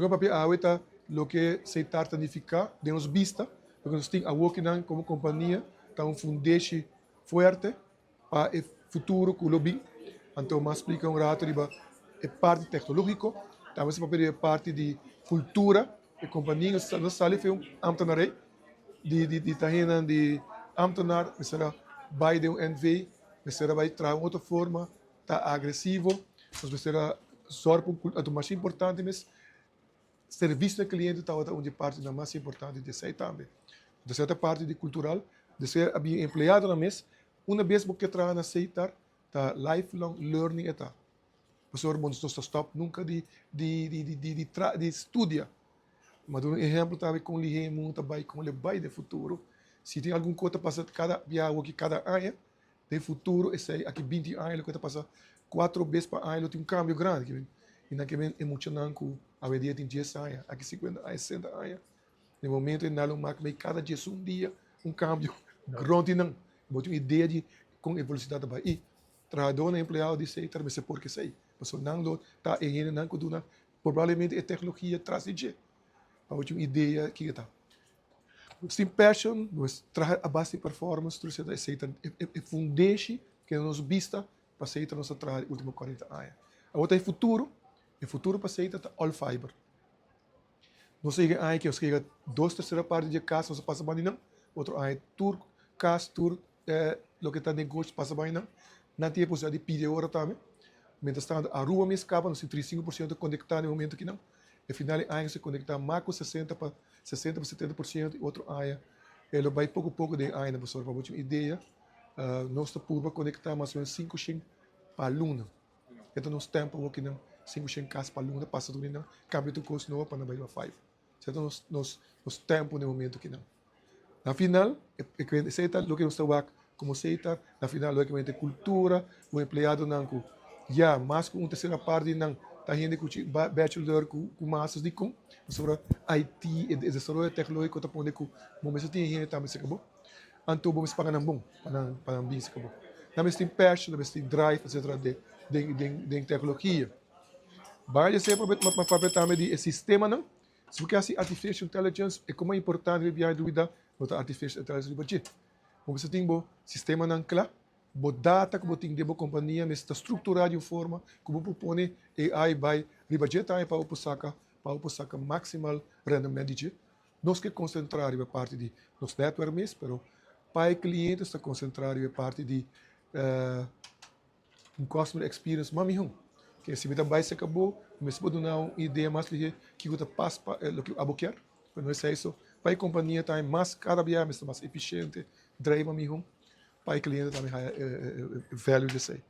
Loke papia awe ta loke Setar ta nifiká den nos bista, loke nos tin awokinan komo kompania ta un fundeshi fuerte pa e futuro ku lo bin. Anto mas splika un rato riba e parti teknológiko, tambe nos a papia riba e parti di kultura, e kompania nos sali for un ámtenarei di ta hendenan di ámtenar mester a bai den un NV, mester a bai traha un otro forma. Ta agresivo, nos mester a sòrg pa un kultura, anto mas importante mes, servisio na kliente tabata un di e partinan mas importante di esei tambe. Anto esei ta parti di kultural, despues a bin empleadonan mes, una bes bo ke traha na Seitar, ta lifelong learning e ta, pasobra bo no ta stòp nunka di di studia. Mi a duna un ehèmpel tambe kon lihé e mundu ta bai, kon lo bai den futuro, si tin algun kos ta pasa kada biaha awoki kada aña, Den futuro esei aki 20 aña loke ta pasa cuatro bes pa aña lo tin un cambio grandi y nan ke men e muchanan cu awendia tin 10 aña, aki 50 aña, 60 aña, den momento e nan lo mak mei cada 11 dia un cambio rond di nan. Bo tin un idea di con e velocidad ta bay y trahadornan, empleado di esei ta mester por esei pasobra nan lo ta e hendenan cu duna probablemente e tecnologia tras di dje pa bo tin un idea kico ta. Nos tin passion, nos traha a base di performance, tur esei ta e fundeshi ku nos bista pa esei ta nos a traha e ultimo 40 aña. Awor ta e futuro, e futuro pa esei ta all fiber. Nos a yega e aña ku nos a yega dos tersera parti di e kas nos a pasa banda di nan, otro aña tur kas, tur loke ta negoshi pasa banda di nan. Nan tin e posibilidat di pidi ora tambe. Mientras tanto Aruba mes kaba nos tin 35% konektá na e momento akinan. E final di aña nos a konektá mas ku 60 pa 60 pa 70% i otro aña e lo bai poko poko den añanan pasobra pa bo tin un idea, nos ta purba konektá mas o menos 500 pa luna. E ta nos tempo awor kinan 500 kas pa luna pasa tur nan kambia tur kos nobo pa nan bai riba five. Esei ta nos tempo na e momento kinan. Na final esei ta loke nos ta wak komo esei ta na final logicamente kultura ku empleadonan ku ya mas ku un tersera parti di nan ta hende ku bachelor ku masters dikon pasobra IT e desaroyo teknologiko ta pone ku bo mester tin e hende tambe serka bo anto bo mester paga nan bon pa nan bin serka bo nan mester tin passion nan mester tin drive etcetera den teknologia. Banda di esei papia tambe di e sistemanan. Si bo ke hasi artificial intelligence, e komo importante pa biaha duida no ta artificial intelligence riba dje. Bo mester tin bo sistemanan kla, bo data ku bo tin den bo kompania mester ta strukturá di un forma ku bo por pone AI bai riba dje tambe pa bo por saka maksimal rendement di dje. Nos ke konsentrá riba parti di nos netwerk mes, pero pa e kliente nos ta konsentrá riba e parti di un customer experience mas mihó. Ke si mi ta bai serka bo, mi mester por duna un idea mas lihé kiko ta pas pa loke abo kier. Pero no esei so. Pa e kompania tambe mas kada biaha mester mas efisiente, drei mas mihó pa e kliente tambe haya e value di esei.